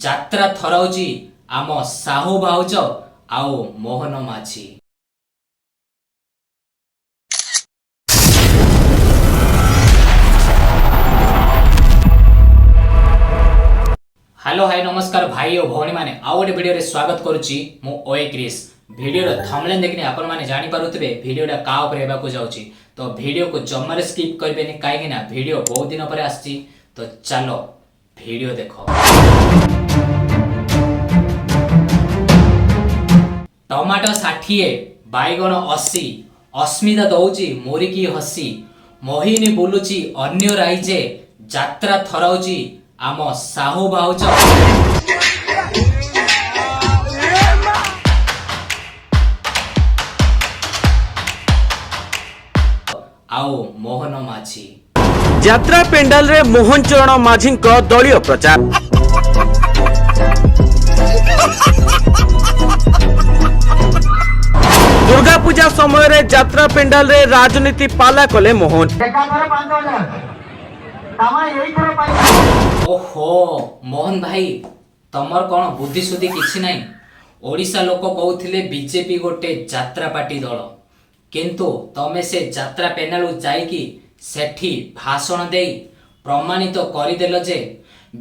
ଯାତ୍ରା ଥରାଉଛି ଆମ ସାହୁ ଭାଉଜ ଆଉ ମୋହନ ମାଝୀ। ହ୍ୟାଲୋ, ହାଇ, ନମସ୍କାର ଭାଇ ଓ ଭଉଣୀମାନେ। ଆଉ ଗୋଟେ ଭିଡ଼ିଓରେ ସ୍ୱାଗତ କରୁଛି ମୁଁ ଓଏ କ୍ରିସ୍। ଭିଡ଼ିଓର ଥମ୍ବନେଲ୍ ଦେଖିନି ଆପଣମାନେ ଜାଣିପାରୁଥିବେ ଭିଡ଼ିଓଟା କାହା ଉପରେ ହେବାକୁ ଯାଉଛି। ତ ଭିଡ଼ିଓକୁ ଜମାରେ ସ୍କିପ୍ କରିବେନି, କାହିଁକି ନା ଭିଡ଼ିଓ ବହୁତ ଦିନ ପରେ ଆସିଛି। ତ ଚାଲ ଭିଡ଼ିଓ ଦେଖ। ଟମାଟୋ 60, ବାଇଗଣ 80, ଅସ୍ମିତା ଦଉଛି ମୁରିକି ହସି, ମୋହିନୀ ବୁଲୁଛି ଅନ୍ୟ ରାଇଜେ, ଯାତ୍ରା ଥରାଉଛି ଆମ ସାହୁ ଭାଉଜ ଆଉ ମୋହନ ମାଝୀ। ଯାତ୍ରା ପେଣ୍ଡାଲରେ ମୋହନ ଚରଣ ମାଝୀଙ୍କ ଦଳୀୟ ପ୍ରଚାର। ଦୁର୍ଗାପୂଜା ସମୟରେ ଯାତ୍ରା ପେଣ୍ଡାଲରେ ରାଜନୀତି ପାଲା କଲେ ମୋହନ। ଏକାଥରେ 5000, ତାମାନେ ଏଇଥର ପାଇଁ। ଓହୋ ମୋହନ ଭାଇ, ତମର କ'ଣ ବୁଦ୍ଧି ସୁଦ୍ଧି କିଛି ନାହିଁ? ଓଡ଼ିଶା ଲୋକ କହୁଥିଲେ ବିଜେପି ଗୋଟେ ଯାତ୍ରା ପାର୍ଟି ଦଳ, କିନ୍ତୁ ତମେ ସେ ଯାତ୍ରା ପେନାଲକୁ ଯାଇକି ସେଠି ଭାଷଣ ଦେଇ ପ୍ରମାଣିତ କରିଦେଲ ଯେ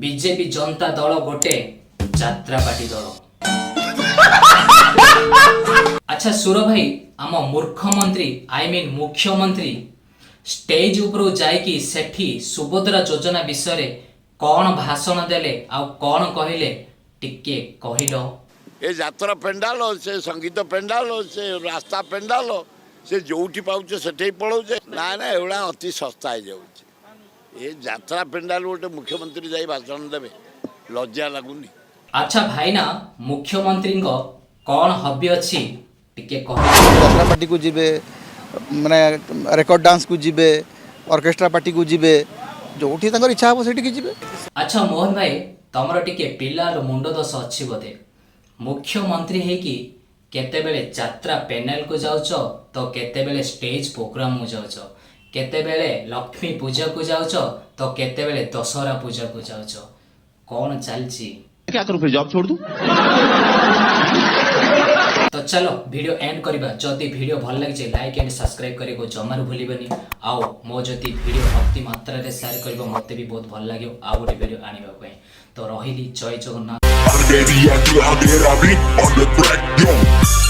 ବିଜେପି ଜନତା ଦଳ ଗୋଟେ ଯାତ୍ରା ପାର୍ଟି ଦଳ। ଆଚ୍ଛା ସୁର ଭାଇ, ଆମ ମୂର୍ଖମନ୍ତ୍ରୀ, I mean ମୁଖ୍ୟମନ୍ତ୍ରୀ ଷ୍ଟେଜ ଉପରକୁ ଯାଇକି ସେଠି ସୁଭଦ୍ରା ଯୋଜନା ବିଷୟରେ କ'ଣ ଭାଷଣ ଦେଲେ ଆଉ କ'ଣ କହିଲେ, ଟିକେ କହିଲ। ଏ ଯାତ୍ରା ପେଣ୍ଡାଲ, ସେ ସଙ୍ଗୀତ ପେଣ୍ଡାଲ, ସେ ରାସ୍ତା ପେଣ୍ଡାଲ, ସେ ଯୋଉଠି ପାଉଛେ ସେଠି ପଳଉଛେ। ନା ନା, ଏଗୁଡ଼ା ଅତି ଶସ୍ତା ହେଇଯାଉଛି। ଏ ଯାତ୍ରା ପେଣ୍ଡାଲ ଗୋଟେ ମୁଖ୍ୟମନ୍ତ୍ରୀ ଯାଇ ଭାଷଣ ଦେବେ, ଲଜ୍ଜା ଲାଗୁନି? ଆଚ୍ଛା ଭାଇନା, ମୁଖ୍ୟମନ୍ତ୍ରୀଙ୍କ କ'ଣ ହବି ଅଛି ଟିକେ କହିଲ। ଯାତ୍ରା ପାର୍ଟିକୁ ଯିବେ, ମାନେ ରେକର୍ଡ ଡାନ୍ସକୁ ଯିବେ, ଅର୍କେଷ୍ଟ୍ରା ପାର୍ଟିକୁ ଯିବେ, ଯୋଉଠି ତାଙ୍କର ଇଚ୍ଛା ହେବ ସେଠିକି ଯିବେ। ଆଚ୍ଛା ମୋହନ ଭାଇ, ତମର ଟିକେ ପିଲାର ମୁଣ୍ଡ ଦୋଷ ଅଛି ବୋଧେ। ମୁଖ୍ୟମନ୍ତ୍ରୀ ହେଇକି କେତେବେଳେ ଯାତ୍ରା ପେନାଲକୁ ଯାଉଛ ତ କେତେବେଳେ ଷ୍ଟେଜ ପ୍ରୋଗ୍ରାମକୁ ଯାଉଛ, କେତେବେଳେ ଲକ୍ଷ୍ମୀ ପୂଜାକୁ ଯାଉଛ ତ କେତେବେଳେ ଦଶହରା ପୂଜାକୁ ଯାଉଛ, କ'ଣ ଚାଲିଛି? क्या करूं फिर, जॉब छोड़ दूं? ତ ଚାଲ ଭିଡ଼ିଓ ଏଣ୍ଡ କରିବା। ଯଦି ଭିଡ଼ିଓ ଭଲ ଲାଗିଛି, ଲାଇକ୍ ଆଣ୍ଡ ସବସ୍କ୍ରାଇବ୍ କରିବାକୁ ଜମାରୁ ଭୁଲିବେନି। ଆଉ ମୋ ଯଦି ଭିଡ଼ିଓ ଅତି ମାତ୍ରାରେ ସେୟାର କରିବ, ମୋତେ ବି ବହୁତ ଭଲ ଲାଗିବ ଆଉ ଗୋଟେ ଭିଡ଼ିଓ ଆଣିବା ପାଇଁ। ତ ରହିଲି, ଜୟ Jagannath. Baby, I do, I did, I be on the track, yo.